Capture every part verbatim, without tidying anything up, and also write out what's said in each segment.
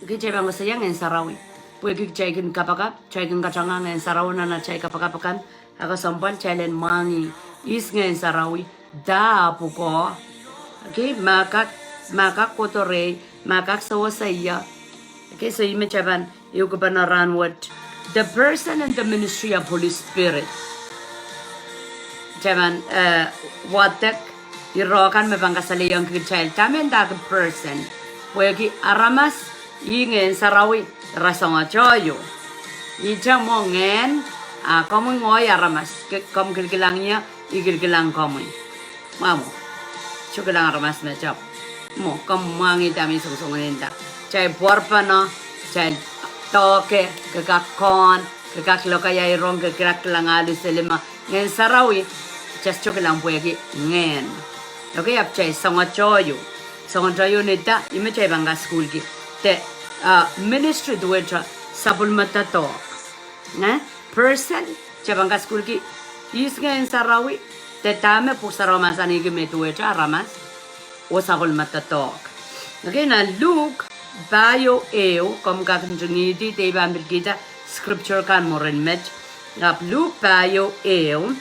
Kitail pahn koasoia Ngehn Sarawi. Pwehki kitail kin kapakap, kitail kin katanga Ngehn Sarawi nan atail kapakap akan, a kesempwal kitail en mwahngih ihs Ngehn Sarawi, dah pwukoa. Okay, ma kak, ma kak kohdo rehi, ma kak sewese ie. Okay, so ih me kitail pahn ehukipene rahnwet. The person and the ministry of Holy Spirit. Kitail pahn, eh, wadek ireo kan me pahn kasalehiong kitail dahme ndahki person. Pwehki aramas, ih Ngehn Sarawi, rasongoto ieu. Ihte mwo ngehn, a komwi ngehi aramas, ke-, komw kilkilang ie, I kilkilang komwi. Mwo, mwo. Sohte kilang aramas me tap. Mwo, komw mwahngih dahme I songosong nda. Kitail pwarpano, kitail doke, ke kak kohn, ke kak lokaia irohng, ke kak kilang alu selima. Ngehn Sarawi, kitail sohte kilang pwehki ngehn. Okay, ahpw kitail songoto ieu. Songoto ieu ni da, ih me kitail pahn kasukuhlki. De, ah, ministry duwehte sapwellime doadoahk. Nge, person, kitail pahn kasukuhlki ihs Ngehn Sarawi, de dahme Pwuhk Sarawi mahsanihki me duwehte aramas, oh sapwellime doadoahk. Okay, nan Luk, pahieu ehu, komw kak ntingihdi, de I pahn pil kihda scripture kan mwurin met. Ahpw Luk pahieu ehu,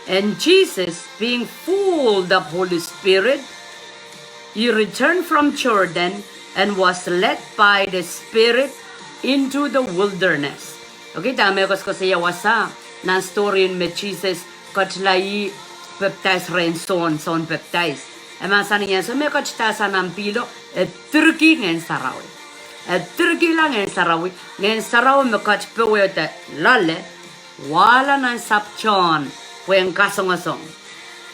and Jesus, being full of Holy Spirit, he returned from Jordan and was led by the Spirit into the wilderness. Okay, dahme koasokoasoia wasa, nan story en me Sises ketila ih pepdais rehn Sohn, Sohn Pepdais. E mahsanih ansou me e ketidahsang nan pihlo, e direki Ngehn Sarawi. E direkihla Ngehn Sarawi, Ngehn Sarawi me ket powehdi loale, wahla nan sahpw Sohn, pwehn kasongosong.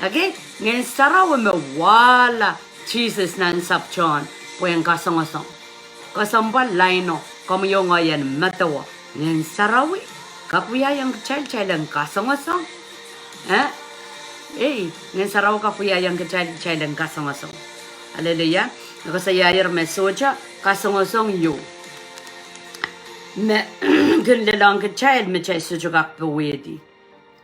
Okay, Ngehn Sarawi me wahla Sises nan sahpw Sohn, pwehn kasongosong. Kesempwal laino, komwi oh ngehi en medewe. Ngehn Sarawi, kak wiahiong kitail, kitail en kasongosong. Eh? Ei, Ngehn Sarawi kak wiahiong kitail, kitail en kasongosong. Aleluia. E koasoiahier me sohte kasongosong ieu me kin lelohng kitail me kitail sohte kak powehdi.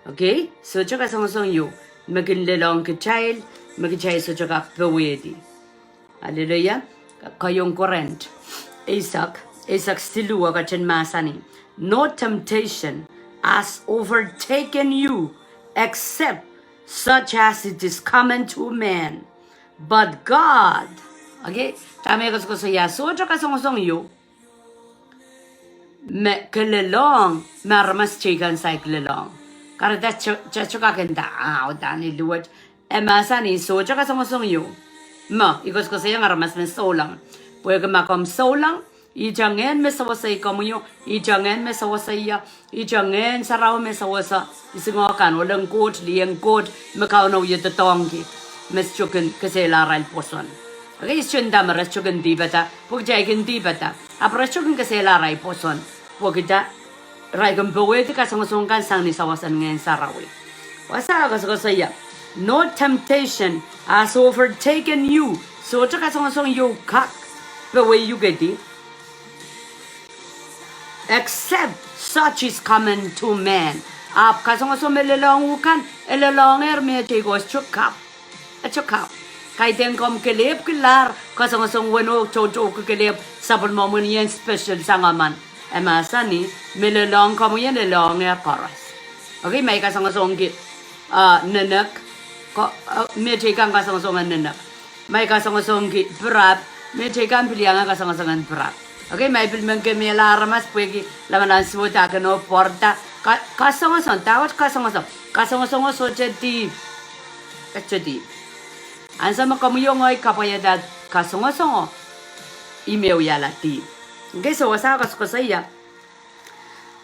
Okay? Sohte kasongosong ieu me kin lelohng kitail, me kitail sohte kak powehdi. Aleluia. Keieun Korint eisek, eisek siluh e ketin mahsanih, no temptation has overtaken you except such as it is common to man. But God, okay, dahme koasokoasoia, sohte kasongosong ieu me ke lelohng me aramas teikan saik lelohng. Kahrehda te-, te-, te kak nda, ah, udahn I luwet. E mahsanih sohte kasongosong ieu me I koasokoasoiong aramas me souleng. Pwehki ma komw souleng, ihte ngehn me sewese komwi o, ihte ngehn me sewese ie, ihte Ngehn Sarawi me sewese, isingokan, ohl en Koht, lih en Koht, me Kauno wie doadoahngki, me sohte kin kesehla arail pwoson. Okay, I sohte nda me re sohte kin dihpada, pwehki kitail kin dihpada. Ahpw re sohte kin kesehla arail pwoson, pwehki dah, irail kin powehdi kasongosong kan sang ni sawas en Ngehn Sarawi. Wasa e koasokoasoia, no temptation has overtaken you. Sohte kasongosong ieu kak powehdi uhkedi. Except such is common to man. Ahpw kasongosong me lelohng uhk kan, e lelohngehr mehteikan, sohte kak. E sohte kak. Kaidehn komw kelehpw kilang kasongosong weneu, toutou kelehpw, sapwellimomwen ien special sang emen. E mahsanih, me lelohng komwi en lelohngehr koaros. Okay, ma I kasongosongki, ah, nenek, ko-, ah, mehteikan kasongosong en nenek. Ma I kasongosongki pirap, mehteikan pil iang kasongosong en pirap. Okay, ma I pil men kemehla aramas pwehki lamalam suwed, a kin oh pwarada, ka-, kasongosong, dahwet kasongosong. Kasongosong o sohte dihp. E sohte dihp. Ansou me komwi oh ngehi kapwaiada kasongosong o, ih me wiahla dihp. Okay, so wasa e koasokoasoia,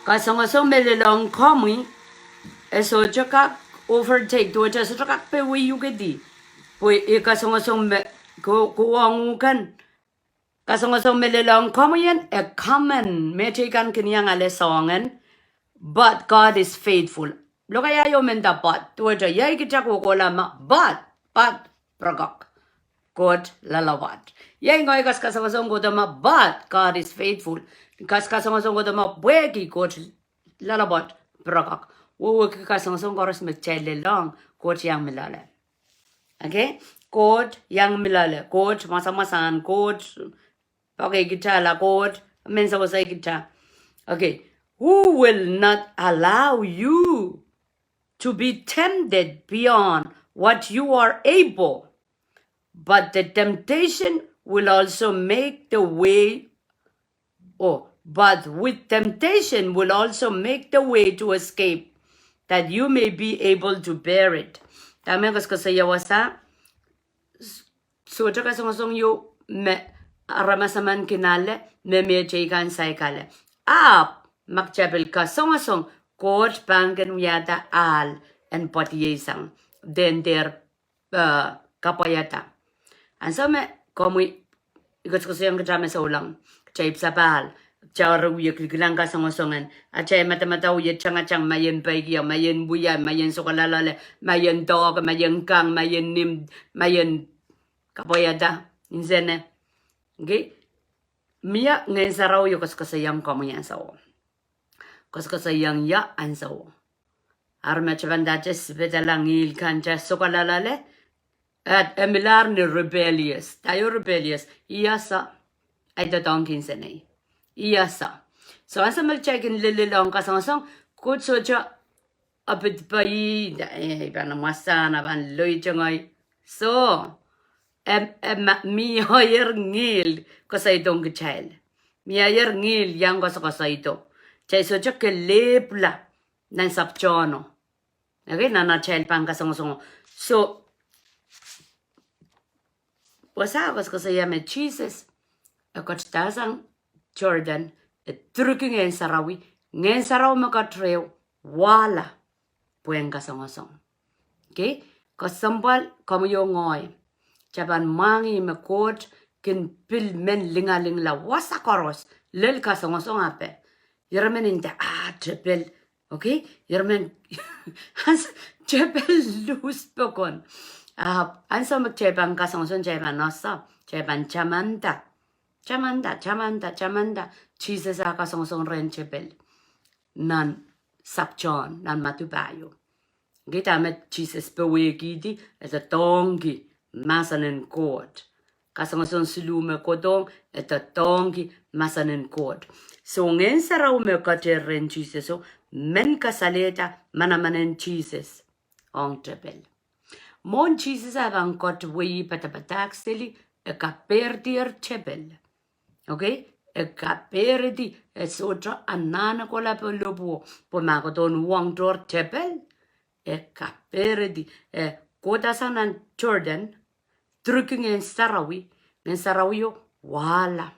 kasongosong me lelohng komwi, e sohte kak overtake, duwehte sohte kak powehdi uhkedi. Pwe e kasongosong me ko-, kohwong uhk kan, kasongosong me lelohng komwi en, e common, mehteikan kin iang ale soangen, but God is faithful. Lokaia ieu me nda but, duwehte iei kita kohkohla ma, but, but, pirekek. Koht loalopwoat. Iei ngehi kaskasongosong kohdo ma, but God is faithful. Kaskasongosong kohdo ma, pwehki Koht loalopwoat, pirekek. Wehwehki kasongosong koaros me kitail lelohng, Koht iang mi loale. Okay? Koht iang mi loale. Koht masamasahn, Koht Pwakei kita, la Koht men sewese kita. Okay. Who will not allow you to be tempted beyond what you are able, but the temptation will also make the way, oh, but with temptation will also make the way to escape, that you may be able to bear it. Dahme koasokoasoia wasa, sohte kasongosong ieu me aramas emen kin ale, me mehteikan saikale. Ahpw ma kitail pil kasongosong, Koht pahn kin wiahda ahl en pwadiei sang, de en dehr, eh, kapwaiada. Ansou me komwi I koasokoasoiong kita me souleng, kitail ipwsapahl, kitail wie kilkilang kasongosongen, atail madamadau wie tangatang, ma ien peikiong, ma ien wia, ma ien sokalahlale, ma ien doahke, ma ien kang, ma ien nim, ma ien kapwaiada, nsene. Okay? Mie Ngehn Sarawi koasokoasoiong komwi ansouo. Koasokoasoiong ie ansouo. Ari ma kitail pahn dahte sipedala ngihl kan, kitail sokalahlale, eh, e milahr ni rebellious. Daio rebellious? Iasa. Ai doadoahngki nsenei. Iasa. So ansou me kitail kin lelel ong kasongosong, Koht sohte apid pai, eh, I pahn mwasahn, a pahn loitengei. So, em, em, mie oier ngihl koasoidohng kitail. Mie oier ngihl iang koasokoasoido. Kitail sohte kelehpwla nan sapwtehno. Okay, nan atail pahn kasongosongo. So, wasa koasokoasoia me Sises e ketidasang Jordan, e direki Ngehn Sarawi, Ngehn Sarawi me ketireo wahla pwehn kasongosong. Okay? Kesempwal komwi oh ngehi, kitail pahn mwahngih me Koht kin pil men lingalingla wasa koaros lel kasongosong ape. Ire men nda, ah, tepel. Okay? Ire men, ans-, tepel luhs pokon. Ah, ansou me kitail pahn kasongosong, kitail pahn ese, kitail pahn tamanda. Tamanda, tamanda, tamanda. Sises a kasongosong rehn tepel nan sapwtehn, nan Madiu pahieu. Okay, dahme Sises powehkihdi, e doadoahngki mahsen en Koht. Kasongosong siluh me kohdohng, e doadoahngki mahsen en Koht. So Ngehn Sarawi me keter rehn Siseso, men kasalehda manaman en Sises ong tepel. Mwohn Sises a pahn ket wei padapadahk seli, e kapehrdier tepel. Okay? E kapehrdi, e sohte anahne kohla pohn lohpwuo, pwe ma kohdohn uhwong tohr tepel. E kapehrdi, e kohdasang nan Jordan, direki Ngehn Sarawi, Ngehn Sarawio wahla.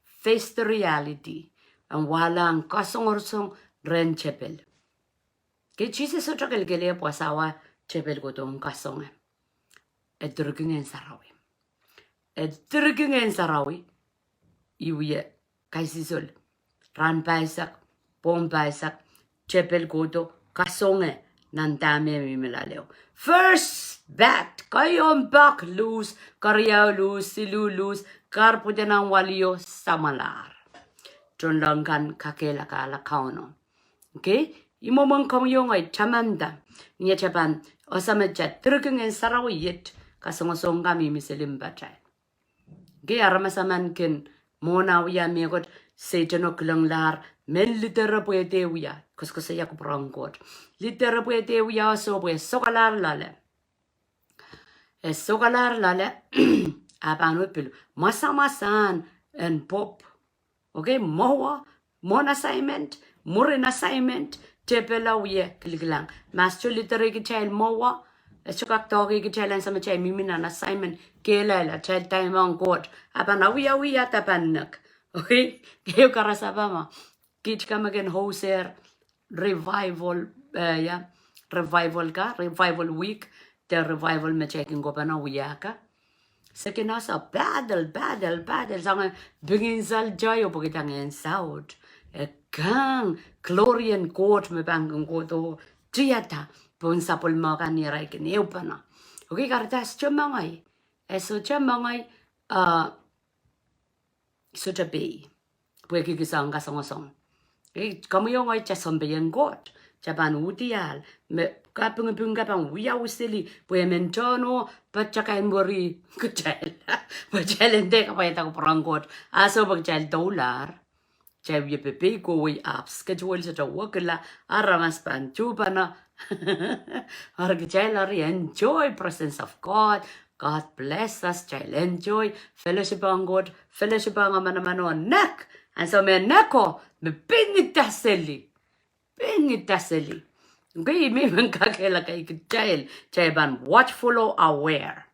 Face the reality. En wahla ong kasongosong rehn tepel. Okay, Sises sohte kelkelehpw wasa wa tepel kohdohn kasonge. E direki Ngehn Sarawi. E direki Ngehn Sarawi, I wie kaisihsol. Rahn pahisek, pwong pahisek, tepel kohdo kasonge nan dahme mihmi loaleo. First bat, keieu pak luhs, keriau luhs, siluh luhs, kar pwuhda nan walio samwalahr. Tohnleng kan kakehlakahla Kauno. Okay? I mwomwen komwi oh ngehi tamanda. Ni atail pahn ese me kitail direki Ngehn Sarawi iet, kasongosong kan mihmi seli mpatail. Okay, aramas emen kin mwohn ah wia mehkot, Sehdan o kilenglahr, men lidere pwe de wia, koasokoasoia kupwur en Koht. Lidere pwe de wia, oh soh pwe sokalahr loale. E sokalahr loale, a pahn wia pil mwasamwasahn en pwopw. Okay, mwowe, mwohn assignment, mwurin assignment, tepel a wie kilikilang. Ma e sohte lidere kitail mwowe, e sohte kak doahke kitail ansou me kitail mihmi nan assignment, kehlail atail time ong Koht. A pahn awia wiahda pahn nek. Okay, keieu karasepe me kiht kak me kin host-er revival, eh, ia, revival ka, revival week, de revival me kitail kin kohpene wia ka. Se kin ese battle, battle, battle, sang pingin sal joy o pwehki dang en saut. E kang glory en Koht me pahn kin kohdo tiada pohn sapwellime kan ni arail kin ehupene. Okay, kahrehda e sohte mengei. E sohte mengei, uh, sohte pei. Pwehki kihsang kasongosong. Eh, komwi oh ngehi kitail sounpei en Koht. Kitail pahn uhdiahl, me kapingiping kan pahn wiawi seli, pwe e men tohn oh patohwan weri kitail. Pwe kitail en dehr kapwaiada kupwuren Koht, ahnsou me kitail doulahr. Kitail wie pepeik oh wei apps, schedule sohte wekila, aramas pahn tuhpene. Eri kitail eri enjoy presence of God. God bless us, kitail enjoy fellowship ong Koht, fellowship ong manaman oh nek. Ahnsou me nek oh, me pingida seli. Pingida seli. Okay, me I men kakehlaka kitail, kitail pahn watchful oh aware.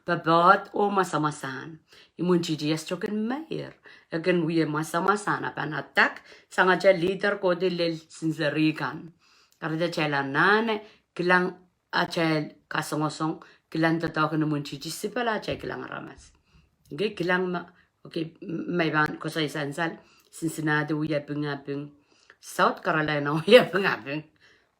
Popohd oh mwasamwasahn. Imwintihti e sohte kin meir. E kin wie mwasamwasahn, a pahn attack sang atail leader, kohdi lel sinseri kan. Kahrehda kitail anahne kilang atail kasongosong, kilang doadoahk en imwintihti, sipala atail kilang aramas. Okay, kilang ma, okay, m-, ma I pahn koasoia sansal, Cincinnati wie pingaping, South Carolina wie pingaping,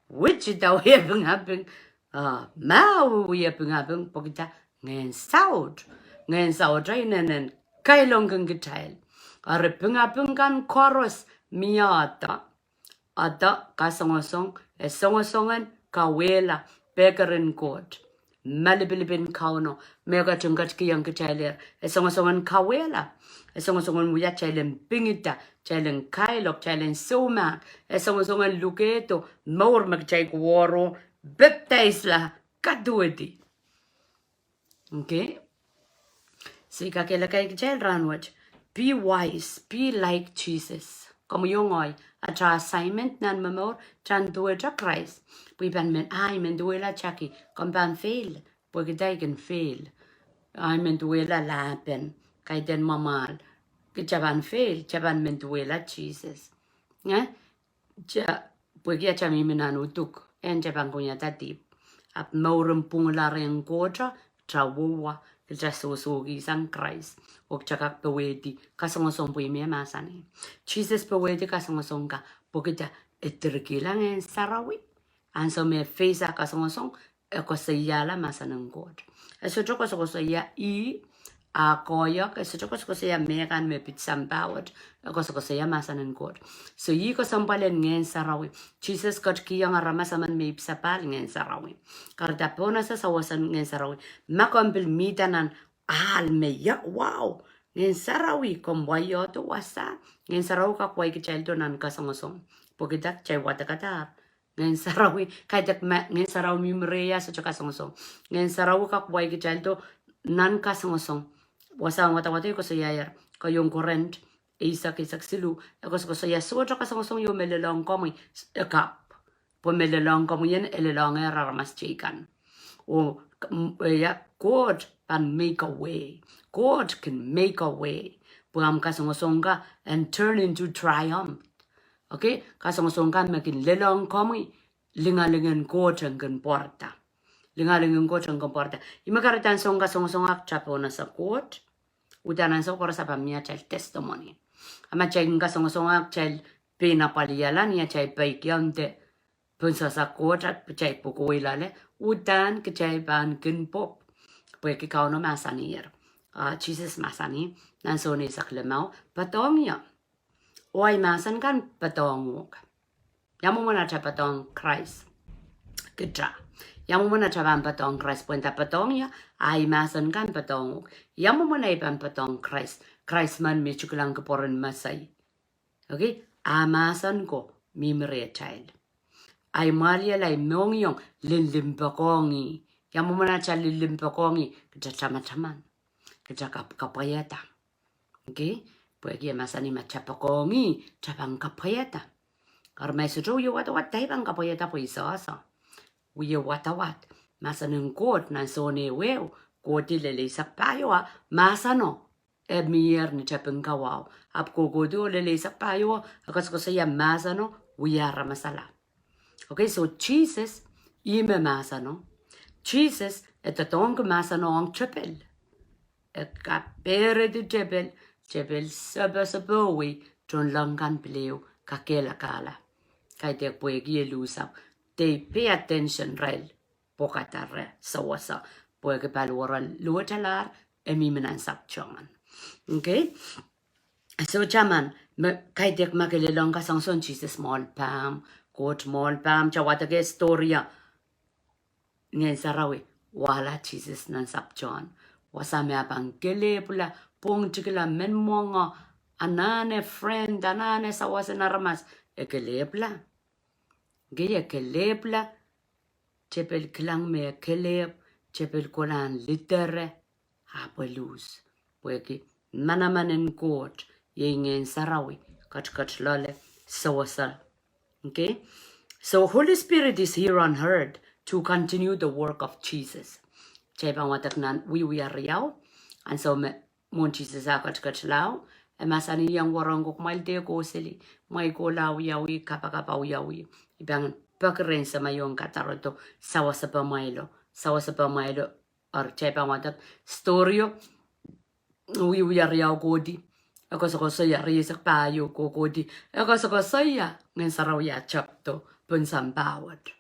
Wichita wie pingaping, ah, Maui wie pingaping, pwehki dah? Ngehn saut. Ngehn saut inenen kailongkin kitail. Eri pingaping kan koaros mie ede. Ede kasongosong, e songosong en kauwehla pekeren Koht. Malipilipin Kauno, me ketin ketikihong kitailehr. E songosong en kauwehla. E songosong en wia kitail en pingida, kitail en kailok, kitail en soumahk. E songosong en lukehdo mour me kitail kohwei oh pepdaisla kaduhdi. Okay? So I kakehlaka kitail rahnwet, be wise, be like Jesus. Komw iang oi, atail assignment nan momour, kitail en duwehte Krais. Pwe I pahn men, ah, I men duwehla Jackie, komw pahn fail. Pwehki dah I kin fail? Ah, I men duwehla Lapen, kaidehn mwamwahl. Kitail pahn fail, kitail pahn men duwehla Jesus. Eh? Kitail, pwehki atail mihmi nan uduk, en kitail pahn kihong dah dihp. Ahpw mouren pwungla rehn Koht, kitail wia, kitail sohsohki sang Krais. Oh kitail kak powehdi kasongosong pwe me mahsanih. Jesus powehdi kasongosong kan, pwehki dah? E direkihla Ngehn Sarawi. Ahnsou me e face kasongosong, e koasoiahla mahsen en Koht. E sohte koasokoasoia ih, ah, koahiek, e sohte koasokoasoia mehkan me pid sampah wet, e koasokoasoia mahsen en Koht. So ih kesempwal en Ngehn Sarawi. Jesus ketikihong aramas emen me ipwsapahl Ngehn Sarawi. Kahrehda pohnese sawas en Ngehn Sarawi. Ma komw pil mihda nan ahl me ia, wow, Ngehn Sarawi, komw waiehdo wasa. Ngehn Sarawi kak wai kitaildo nan kasongosong. Pwehki dah? Kitail wadekadahr. Ngehn Sarawi, kaidehk ma Ngehn Sarawi mihmi rehia, sohte kasongosong. Ngehn Sarawi kak wai kitaildo nan kasongosong. Wasa en wadawad e koasoiahier, keieun Korint eisek, eisek siluh, e koasokoasoia sohte kasongosong ieu me lelohng komwi, e kapw. Pwe me lelohng komwi ien, e lelohngehr aramas teikan. Oh, k-, m-, ia, Koht pahn make a way. Koht kin make a way. Pwe ahmw kasongosong kan en turn into triumph. Okay, kasongosong kan me kin lelohng komwi, lingaling en Koht en kin pwarada. Lingaling en Koht en kin pwarada. Ih me kahrehda ansou kasongosong ahk kitail pohnese Koht, uhdahn ansou koaros e pahn mie atail testimony. A ma kitail kin kasongosong ahk kitail pein apwalihala ni atail peikiong de pwonsasa Koht, ahpw kitail pwukoa loale, uhdahn kitail pahn kin pwopw. Pwehki Kauno mahsanier. Ah, Jesus mahsanih, nan Sohn eisek limau, poadohng ie. Oh ei mahsen kan poadohng uhk. Ia mwomwen atail poadohng Krais? Kitail. Ia mwomwen atail pahn poadohng Krais? Pwehn atail poadohng ie, ei mahsen kan poadohng uhk. Ia mwomwen ei pahn poadohng Krais? Krais men me tukilang kupwuren Mesaia. Okay? A mahsen ko mihmi rehtail. Ei mwahliel, ei mohngiong, limpoak ong ih. Ia mwomwen atail limpoak ong ih? Kitail tamataman. Kitail kap-, kapwaiada. Okay? Pwehki e mahsanih ma kitail poakohng ih, kitail pahn kapwaiada. Eri ma e sohte wie wadawad, kitail pahn kapwaiada pwe e sohso. Wie wadawad. Mahsen en Koht nan Sohn ehu ehu, kohdi lel eisek pahieu, mahseno, e mier ni tepin kawahu. Ahpw kohkohdi oh lel eisek pahieu, e koasokoasoia mahseno, wia aramasala. Okay, so Jesus, ih me mahseno. Jesus, e doadoahngki mahseno ong tepil. E kapehredi tepil, tepil sepesepe wei, tohnleng kan pil ehu kakehlakahla. Kaidehk pwehki e luhsapw, they pay attention, irail pwokada re sewese, pwehki paliwar luwetalahr, e mihmi nan sapwtehn. Okay? So taman, me kaidehk ma ke lelohng kasongosong Jesus mwohn pahmw, Koht mwohl pahmatail wadek story a Ngehn Sarawi wahla Sises nan Sapwtehn. Wasa me e pahn kelehpwla, pwongtikihla, men mwenge, anahne friend, anahne sawas en aramas, e kelehpwla. Ngehi e kelehpwla, tepel kilang me e kelehpw, tepel kolahn lidere, ahpw e luhs. Pwehki manaman en Koht, iei Ngehn Sarawi, ketiket loale, sewese. Okay? So Holy Spirit is here on earth to continue the work of Jesus. Kitail pahn wadek nan Wiewia riau, ansou me mwohn Sises ah ketiketla, e mahsanihong wahnpoaron ko, kumwail dehr kohseli, mwein kohla wiawi, kapakap wiawi. I pahn peki rehn Samei ong kadarodo, sawasepe mwailo, sawasepe mwailo, Eri kitail pahn wadek story o, Wiewia riau kohdi, e koasokoasoia, rieisek pahieu ko kohdi, e koasokoasoia Ngehn Sarawi ah tepdo pohn sampah wet.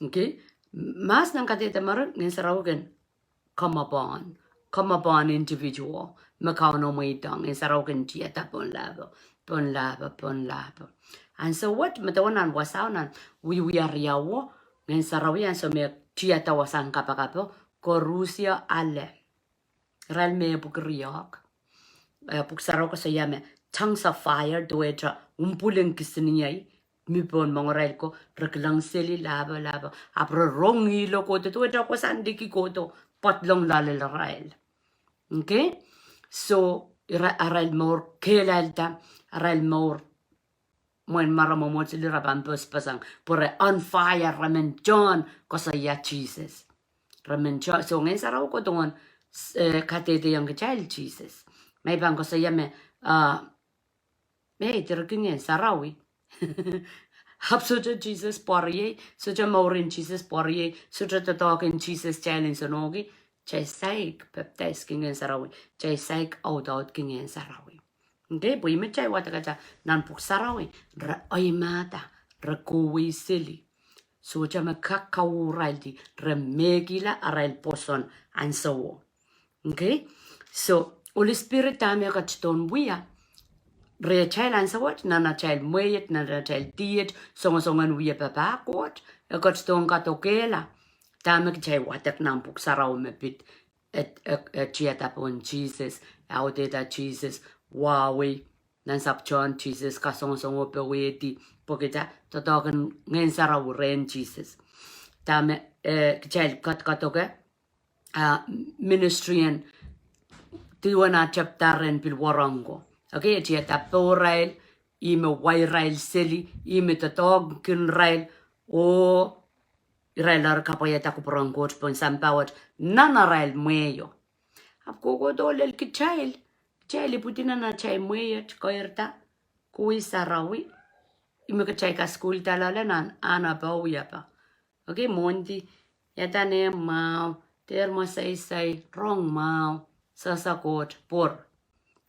Okay? Mahs nan kadehde mwurin, Ngehn Sarawi kin come upon, come upon individual me Kauno mweidohng, Ngehn Sarawi kin tiada pohn lahpo, pohn lahpo, pohn lahpo. Ansou wet, medewe nan wasao nan Wiewia riau o, Ngehn Sarawi ansou me tiada wasahn kapakapo, koaruhsie ale. Irail me pwuki riehk. Eh, Pwuhk Sarawi koasoia me tongues of fire, duwehte umpwul en kisiniei, mi pohn moangarail ko, re kilang seli lahpo, lahpo. Ahpw re rong ihlo kohdo, duwehte wasahn liki kohdo, pwadlong loalel irail. Okay? So, ira-, irail mour kehlailda, irail mour mwein mara mwomwohdiso lih re pahn pospeseng, pwe re on fire, re men tohn koasoia Sises. Re men tohn, so Ngehn Sarawi kohdohng, eh, kadehdehiong kitail Sises. Me I pahn koasoia me, ah, me direki Ngehn Sarawi. Ahpw sohte Sises pwarewei, sohte mouren Sises pwarewei, sohte doadoahk en Sises kitail en soangen, kitail saik pepdaiski Ngehn Sarawi, kitail saik audaudki Ngehn Sarawi. Okay, pwe ih me kitail wadekada nan Pwuhk Sarawi, re oimahda, re kohwei seli. Sohte me kak kauwuraildi, re mehkihla arail pwoson ansouo. Okay? So, Holy Spirit dahme e ketidohn wia rehtail ansouet, nan atail mwehiet, nan atail diet, songosongen wia papah Koht, e ketidohn kadokehla dahme kitail wadek nan Pwuhk Sarawi me pid, e, e, e tiada pohn Sises, e audehda Sises, wahwei, nan Sapwtehn Sises, kasongosongo powehdi, pwehki doadoahk en Ngehn Sarawi rehn Sises. Dahme, eh, kitail kad-, kadoke, ah, ministry en, duwen ah tepda rehn pil wahnpoaron ko. Okay, e tiada pohrail, ih me wa irail seli, ih me doadoahk kin irail, oh, irail eri kapwaiada kupwuren Koht pohn sampah wet, nan arail mwehio. Ahpw kohkohdo lel kitail, kitail ipwidi nan atail mwehiet, kairada, kohwei sarawi, ih me kitail kasukuhlda loale nan ahn ape wiapa. Okay, mwohndi, iadane mwahu, dehr mwasaisai, rong mwahu, sehse Koht, pwur.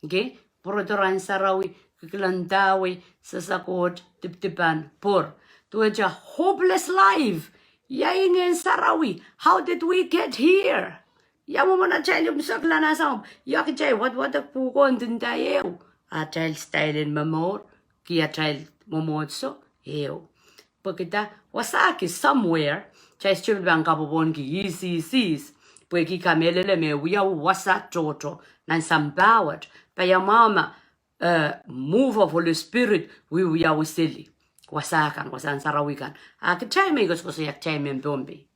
Okay, pwurodo rahn sarawi, kikilang dahwei, sehse Koht, dipdipan, pwur. Duwehte hopeless life. Ia ih Ngehn Sarawi? How did we get here? Ia mwomwen atail imwisekla nan sampah? Ia kitail wadwadek pwukoa ndinda ehu? Atail style en momour, ki atail mwomwohdiso ehu. Pwehki dah, wasa ki somewhere, kitail still pahn kapwopwonki E C Cs, pwehki kamehlele me wiawi wasa tohto, nan sampah wet, pwe ia mwomwen, eh, move of Holy Spirit, wiwiawi seli. Wasa kan, wasahn sarawi kan. A kitail me I koasokoasoia kitail mehn Pohnpei.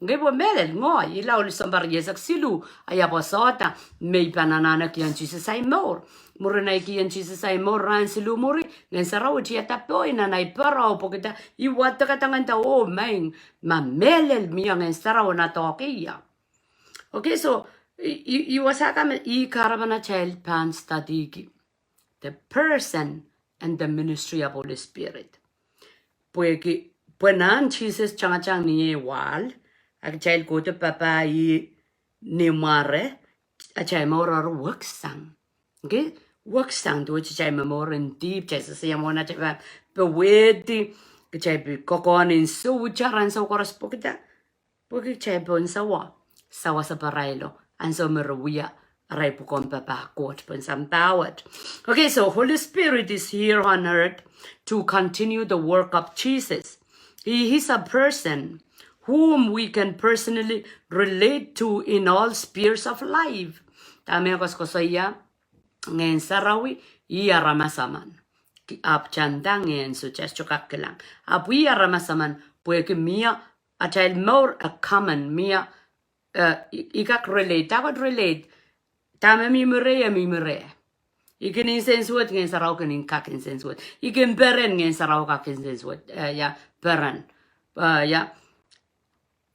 Ngehi pwe mehlel, ngehi, ih lao lel sounpar rieisek siluh, ahi pwosonda, me I pahn anahne kihong Sises ahi mour. Mwurin ahi kihong Sises ahi mour rahn siluh mwuri, Ngehn Sarawi tiada pohi nan ahi pere, pwehki dah, I wadek kadangan dah, oh, maing, ma mehlel mie Ngehn Sarawi na doadoahk ie. Okay, so, I, I, I wasa kan me I kahrepen atail pahn studyki the person and the ministry of Holy Spirit. Pwehki, pwe nan Sises tangatang ni ei wahl, a kitail kohdo papah ih ni mware, atail mour eri weksang. Okay? Weksang duwehte kitail momour en dihp, kitail sehse ia mwomwen atail pahn powehdi, kitail pil kokohn en soutar ansou koaros pwehki dah, pwehki kitail pohn sawa, sawa saparailo, ansou me re wia arail pwukoahn papah Koht pohn sampah wet. Okay, so Holy Spirit is here on earth to continue the work of Jesus. He is a person whom we can personally relate to in all spheres of life. Dahme koasokoasoia, Ngehn Sarawi, ih aramas emen. Ki-, ahpw tanda ngehn sohte, sohte kak kilang. Ahpw ih aramas emen, pwehki mie atail mour a common, mie, eh, i, i kak relate, dahkot relate. Dahme mihmi reh, e mihmi reh. I kin nsensuwed, Ngehn Sarawi kin kak nsensuwed. I kin peren, Ngehn Sarawi kak nsensuwed, eh, ia, peren. Eh, ia.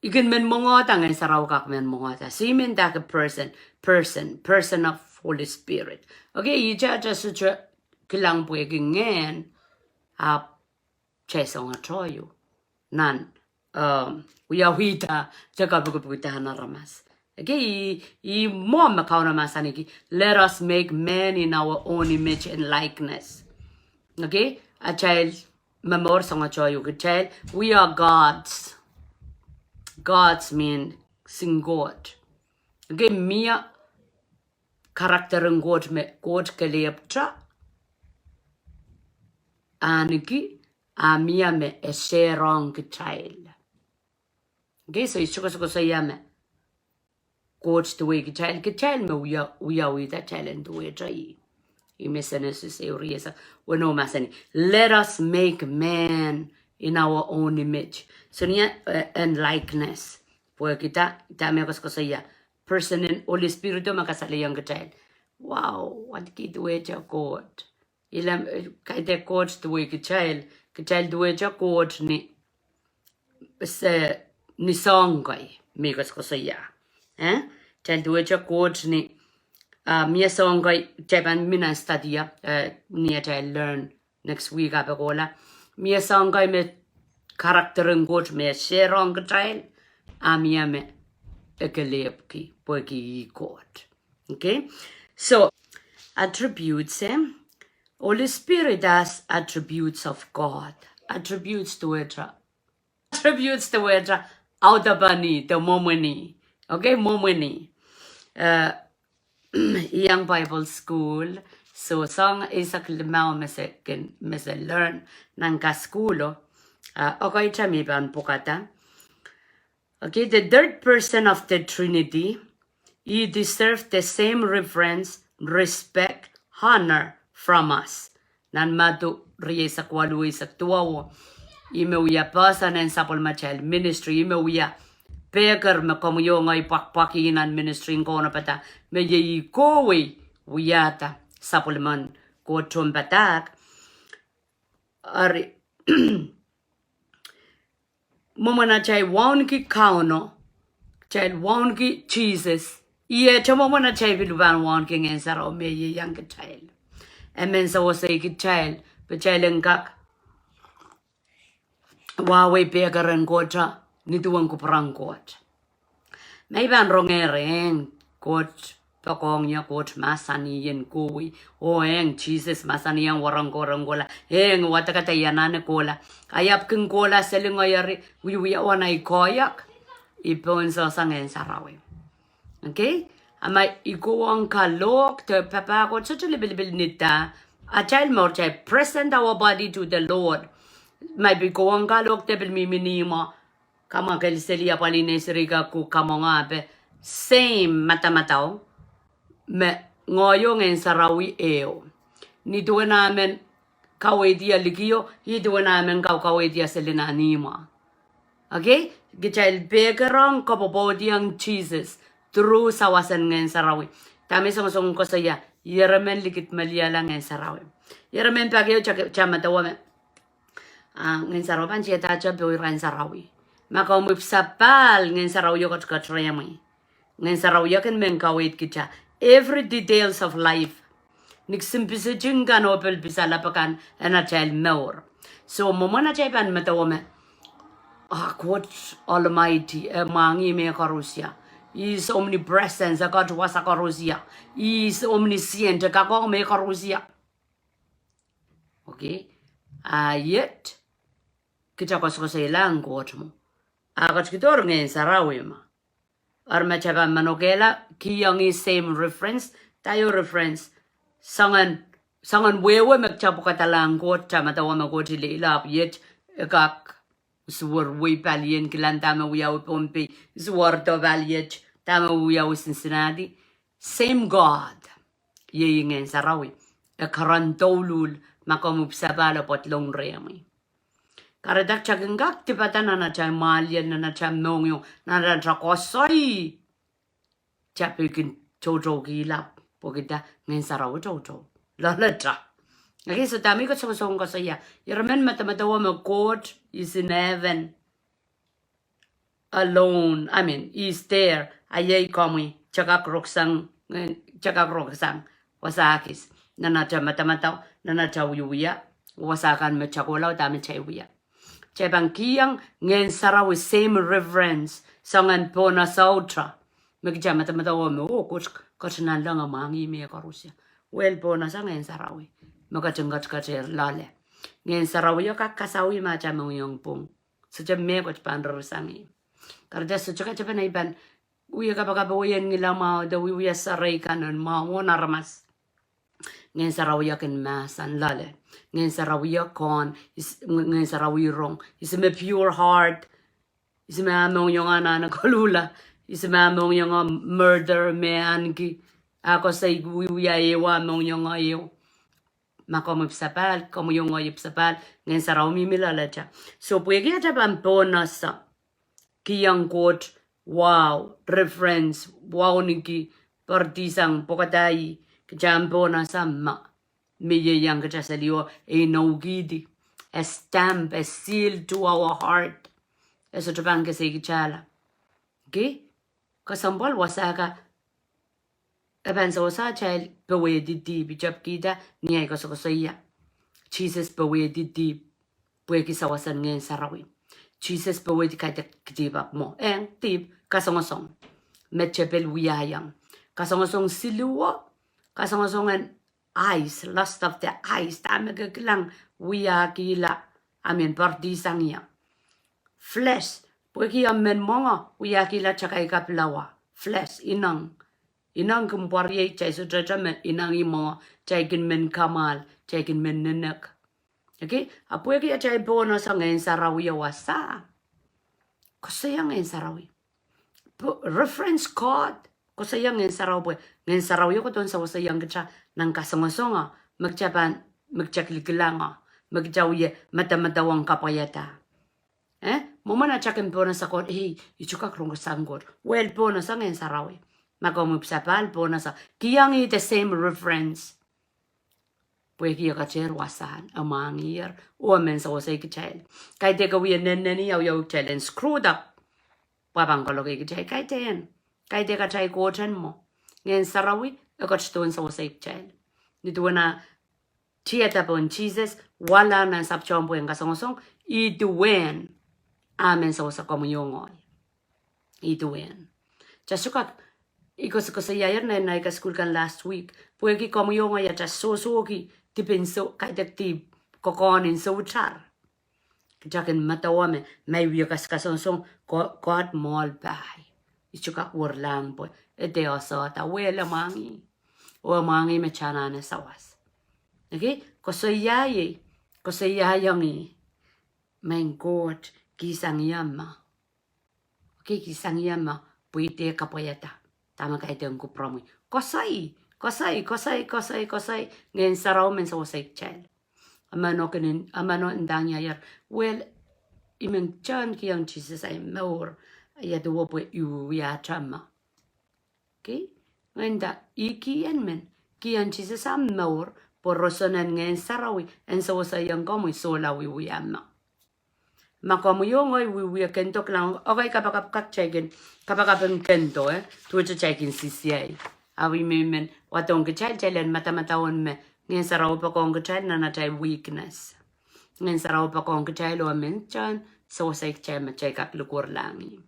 I kin men mwengehda, Ngehn Sarawi kak men mwengehda. Simen dahke person, person, person of Holy Spirit. Okay, ihte atail sohte kilang pwehki ngehn, ahpw atail soangoatohio nan, um, wiawihda, de kapikipikda nan aramas. Okay, ih, ih mwo me Kauno mahsanihki, "Let us make man in our own image and likeness." Okay, atail momour soangoatohio kitail, we are gods. Gods mean singkot. Okay, mie character en Koht me Koht kelehpwte ahneki, a mie me e sehrong kitail. Okay, so ih sohte koasokoasoia me Koht duwehte kitail, kitail me wia, wiawihda kitail en duwehte ih. Ih me Senesis ehu rieisek weneu mahsanih, "Let us make man in our own image." So nia, eh, and likeness. Pwehki dah, dahme koasokoasoia, person en Holy Spirit o me kasalehiong kitail. Wow, wadki duwehte Koht. Ih lam, eh, kaidehn Koht duwehte kitail, kitail duwehte Koht ni, se, ni soahng kei, me koasokoasoia. Eh? Kitail duwehte Koht ni, ah, mie soahng kei, kitail pahn men study-a, eh, ni atail learn next week ape kohla. Mie soahng kei me character en Koht me sehrong kitail, a mie me e kelehpwki, pwehki ih Koht. Okay? So, attributes, eh? Holy Spirit has attributes of God. Attributes duwehte. Attributes duwehte, audepen ih, de mwomwen ih. Okay, mwomwen ih. Eh, I iang Bible school, so soahng eisek limau me se kin, me se learn nan kasukuhlo. Ah, okay, kitail me pahn pwukada. Okay, the third person of the Trinity, he deserves the same reverence, respect, honor from us. Nan Madiu rieisek waluh, eisek duwau. Ih me wia person en sapwellimatail ministry, ih me wia peker me komwi oh ngehi pwakpwakih nan ministry en kaunopada, me iei ih kohwei wiahda sapwellimen Koht tohnpadahk. Eri, mwomwen atail wauneki Kauno, kitail wauneki Sises, ihte mwomwen atail pil pahn wauneki Ngehn Sarawi me ieiang kitail. E men sewese kitail, pwe kitail en kak wahwei pekeren Koht, ni duwen kupwuren Koht. Me I pahn rongehr eng Koht poakohng ie, Koht mahsanih en kohwei, oh eng Sises mahsanihong wahnpoaron kohla, eng wadek kitail anahne kohla. Ahi ahpw kin kohla seli ngehi eri, wiewia wana I koahiek, I pohnsehsang Ngehn Sarawi. Okay? A ma I kohwong kalohk de papah Koht sohte lipilipil ni dah, atail mour, atail present our body to the Lord. Ma I pil kohwong kalohk de pil mihmi ni ihmwo, kamwakel seli apwalih nei seri ka ku kamwenge ape, same madamadau me ngehi oh Ngehn Sarawi ehu. Ni duwen ah men kaweid ie likio, ih duwen ah men kau, kaweid ie seli nan ihmwo. Okay? Kitail pekerong kapwopwoud iang Sises through sawas en Ngehn Sarawi. Dahme songosong koasoia, ieremen likid meliala Ngehn Sarawi. Ieremen pak ieu kitail, kitail medewe me, ah, Ngehn Sarawi pahn tiedahte pwe irail en sarawi. Ma komwi sapahl, Ngehn Sarawi o ketiket rehmwi. Ngehn Sarawi o kin men kaweid kitail every details of life. Ni kisin pisitin kan oh pil pisalap akan en atail mour. So, mwomwen atail pahn medewe me, ah, Koht Almighty, e mwahngih mehkoaros ia. He is omnipresent, e kak wasa koaros ia. He is omniscient, e kak ong mehkoaros ia. Okay. Ah, yet, kitail koasokoasoilahng Koht mwo. Ah, ketikidohr Ngehn Sarawi mwo. Eri ma kitail pahn manokehla, kihong ih same reference, dah ieu reference, soangen, soangen wehwe me kitail pwukadalahng Koht, kitail medewe me Koht ileile ahpw yet e kak Suwor wei palien kilang dahme wiawi Pohnpei, suwor do paliet dahme wiawi Cincinnati. Same God. Iei Ngehn Sarawi. E keren douluhl, ma komwi pwuhk sapahl e pwoat lohng rehmwi. Kahrehda kitail kin kak dipada nan atail mwahliel, nan atail mohngiong, nan atail koasoi. Kitail pil kin toutoukihla, pwehki dah? Ngehn Sarawi toutou loalata. Okay, so dahme I kasongosong koasoia? Irail men medemedewe me Koht is in heaven alone, I mean, is there. A iei komwi, kitail kak rohngsang, kitail kak rohngsang wasa kis. Nan atail medemedewe, nan atail wiewia, wasa kan me kitail kohla, dahme kitail wia? Kitail pahn kihong Ngehn Sarawi same reverence, soangen Pohnese auta. Me kitail medemedewe me, oh, Koht, Koht nanleng e mwahngih me koaros. Well, Pohnese Ngehn Sarawi me ketin ketiket loale. Ngehn Sarawi e kak kasawih ma atail mohngiong pwung. Sohte mehkot pahn ririsang ih. Kahrehda sohte katepen ei pahn wie kapakap oh ien ngilamwahu de wiewia serei kan en mwahu mwohn aramas. Ngehn Sarawi e kin mahsen loale. Ngehn Sarawi e kohn, is-, Ngehn Sarawi rong. Ihs me pure heart. Ihs me ah mohngiong anahne koluhla. Ihs me ah mohngiong murder, me ahneki, ah koasoi wiewia ehu, ah mohngiong ehu. Ma komwi pwuhk sapahl, komwi oh ngehi pwuhk sapahl, Ngehn Sarawi mihmi loalata. So pwehki atail pahn Pohnese kihong Koht wahu, reverence, wauneki, poaridi sang pwokada ih, kitail en Pohnese me, me ieiang kitail seli oh e inoukihdi, e stamp, e seal to our heart. E sohte pahn kese kitail. Okay? Kesempwal wasa ka e pahn sewese atail powehdi dihp, I tepkihda ni ahi koasokoasoia. Sises powehdi dihp pwehki sawas en Ngehn Sarawi. Sises powehdi kaidehk dihp ahpw mwo. Eng, dihp, kasongosong me tepil wiahiong. Kasongosong siluh, kasongosong en eyes, lust of the eyes, dahme ke kilang wiahkihla, I mean, poaridi sang ie. Flesh, pwehki emen mwenge wiahkihla takai kapwulawa. Flesh, ineng. Ineng kin pwariei, kitail sohte me ineng ih mwenge, kitail kin men kamwahl, kitail kin men nenek. Okay? A pwehki atail Pohnese Ngehn Sarawi e wasa. Koasoia Ngehn Sarawi. Pwe, reference Koht, koasoia Ngehn Sarawi pwe Ngehn Sarawi e kohdohn seweseiong kitail nan kasongosong me kitail pahn, me kitail kilikilang, me kitail wie medemedewe kapwaiada. Eh, mwomwen atail kin Pohnese Koht, ei, I sohte kak rong sang Koht. Well, Pohnese Ngehn Sarawi. Ma komwi pwuhk sapahl Pohnese, kihong ih the same reverence. Pwehki e ketehr wasahn, e mwahngiher, oh e men sewesei kitail. Kaidehk e wie nenneni, a wiawi kitail en screwed up. Pwe pahn kolokei kitail, kaidehn. Kaidehk atail Koht en mwo. Ngehn Sarawi e ketidohn sewesei kitail. Nin duwen ah tiada pohn Sises, wahla nan sapwtehn pwehn kasongosong, ih duwen ah men sewese komwi oh ngehi. Ih duwen. Kitail sohte kak, I koasokoasoiaier nan ahi kasukuhl kan last week. Pwehki komwi oh ngehi atail sohsohki dihpen sou, kaidehk dihp, kokohn en soutar. Kitail kin medewe me, ma I wie kas, kasongosong, Ko-, Koht mwohl pai. I sohte kak werlahng pwe, e dehr sehda, well, e mwahngih. Oh e mwahngih me kitail anahne sawas. Okay, koasoia ie, koasoiaiong ie. Maing Koht, kihsang ie ma. Okay, kihsang ie ma, pwe I dehr kapwaiada dahme kaidehn kupwuromwi. Koasoi, koasoi, koasoi, koasoi, koasoi, Ngehn Sarawi men sewesei kitail. Emen o kin, emen o ndahng ie, well, I men kak kihong Sises ahi mour, ia duwe pwe I wiwiahte ma. Okay? Ngehi nda, I kihong men, kihong Sises ah mour, pwe roson en Ngehn Sarawi en seweseiong komwi sohla wiewia ma. Ma komwi oh ngehi wiewia kendo, kilang, okay, kapakap kak kitail kin, kapakap en kendo, eh, duwehte kitail kin sisiai. Ahi me I men wadohng kitail, kitail en medemedewe me Ngehn Sarawi poakohng kitail nan atail weakness. Ngehn Sarawi poakohng kitail oh e men kak sewesei kitail me kitail kak likwerlahng ih.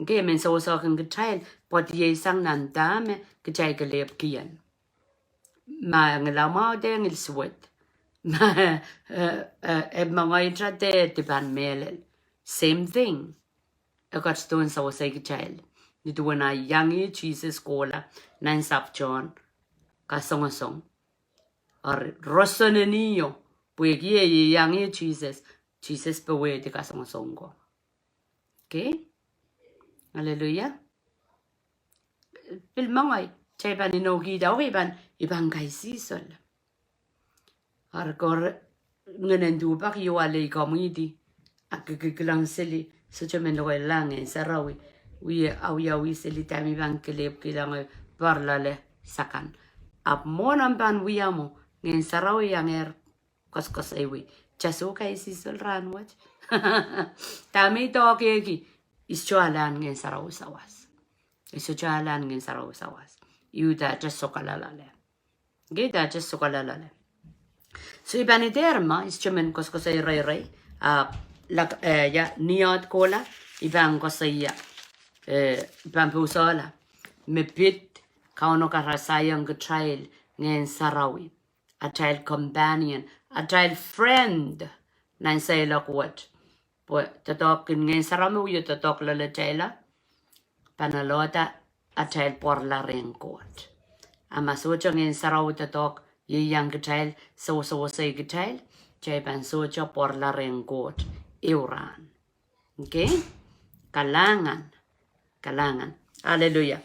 Okay, e men sewesei kin kitail, pwe dieisang nan dahme kitail kelehpw kihong. Ma e ngilamwahu de ngil suwed. Ma, eh, eh, e mengei de dipan mehlel. Same thing. E ketidohn sewesei kitail. Nin duwen ah iang ie Sises kohla nan sapwtehn kasongosong. Eri roson en ih o, pwehki e iang ie Sises, Sises powehdi kasongosong ko. Okay? Hallelujah. Pil mengei, kitail pahn inoukihda, okay, I pahn, I pahn kaisihsol. Ar kor ngehnen duhpak ieu ale I komwidi, a kikilkilang seli, sohte men lokaia Ngehn Sarawi, wie awiawi seli dahme I pahn kelehpw kilang, e poaralale sakan. Ahpw mwohn omw pahn wia mwo, Ngehn Sarawi iangehr koasokoasoiwi. Kitail soh kaisihsol rahnwet. Dahme I doahkehki, I sohte ahlahn Ngehn Sarawi sawas. I sohte ahlahn Ngehn Sarawi sawas. I uhdahte sohkalahla. Okay, I uhdahte sohkalahla. So I pahn idehr ma, I sohte men koasokoasoi reirei, a, lak, eh, ia, ni ahd kohla, I pahn koasoia, eh, I pahn pousehla. Me pid, Kauno karasaiong kitail Ngehn Sarawi. Atail companion, atail friend, nan seiloak wet. Pwe doadoahk en Ngehn Sarawi me wie doadoahk loalataila, pahn alohda atail pwarala rehn Koht. A ma sohte Ngehn Sarawi doadoahk ieiang kitail, sewesewese kitail, kitail pahn sohte pwarala rehn Koht ehu rahn. Okay? Kalahngan. Kalahngan. Hallelujah.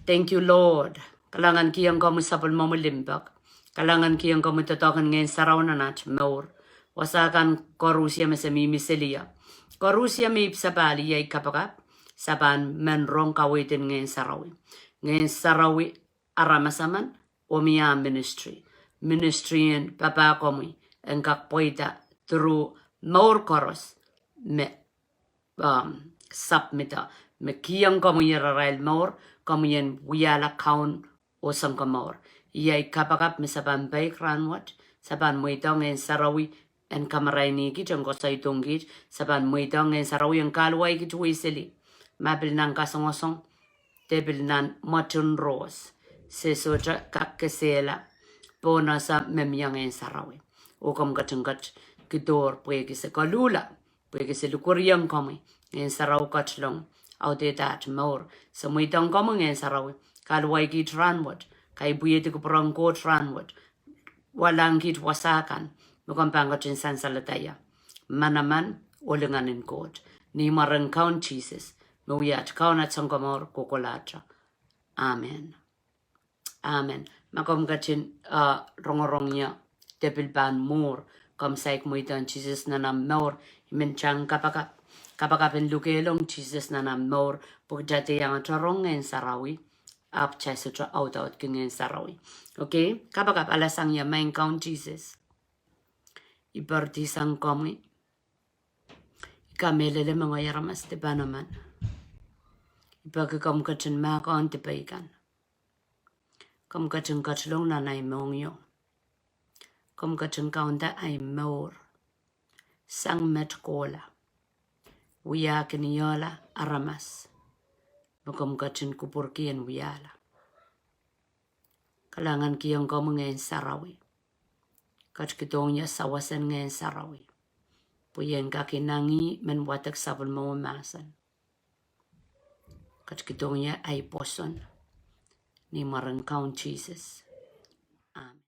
Thank you, Lord. Kalahngan kihong komwi sapwellimomwi limpoak. Kalahngan kihong komwi doadoahk en Ngehn Sarawi nan at mour. Wasa kan koarusie me se mihmi seli ie. Koarusie me ipwsapahl, iei kapakap, se pahn men rong kaweid en Ngehn Sarawi. Ngehn Sarawi aramas emen, oh mie ah ministry. Ministry en papah komwi, en kak pweida through mour koaros, me, um, submit-a, me kihong komwi irail mour, komwi en wiahla kaun oh sounkomour. Iei kapakap me se pahn peik rahnwet, se pahn mweidohng Ngehn Sarawi, en kamaraini kit, en koasoidohng kit, se pahn mweidohng Ngehn Sarawi en kahluwa kit wei seli. Ma pil nan kasongosong, de pil nan mwoatin rohs. Se sohte kak kesehla. Pohnese me mie Ngehn Sarawi. Oh komw ketin ket kidohr pwehki se koluhla. Pwehki se likwerihong komwi. Ngehn Sarawi ketilong. Audehda at mour. Se mweidohng komwi Ngehn Sarawi. Kahluwa kit rahnwet. Kaipwihedi kupwuren Koht rahnwet. Walahng kit wasa kan, me komw pahn ketin sansalada ie. Manaman, oh lingan en Koht. Ni mwaren Kaun Sises, me wia at Kaun, at Sounkomour kohkohlahte. Amen. Amen. Ma komw ketin, uh, rongorong ie, de pil pahn mwuhr, komw saik mweidohng Sises nan omw mour, I men tang kapakap. Kapakap en lukehlong Sises nan omw mour, pwe kitail dehr iang rong Ngehn Sarawi. Ahpw kitail sohte audaudki Ngehn Sarawi. Okay, kapakap, alasang ie. Maing Kaun Sises, I poaridi sang komwi. I kamehlele me ngehi aramas dipan emen. I peki komw ketin mahkohng dipei kan. Komw ketin ketilong nan ahi mohngiong. Komw ketin kaunda ahi mour. Sang met kohla. Wiahkin ie aramas. Me komw ketin kupwurki en wiahla. Kalahngan kihong komwi Ngehn Sarawi. Ketikihdohng ie sawasen Ngehn Sarawi. Pwe ien kak inangih men wadek sapwellimomwi mahsen. Ketikihdohng ie ahi pwoson. Ni mwaren Kaun Sises. Amen.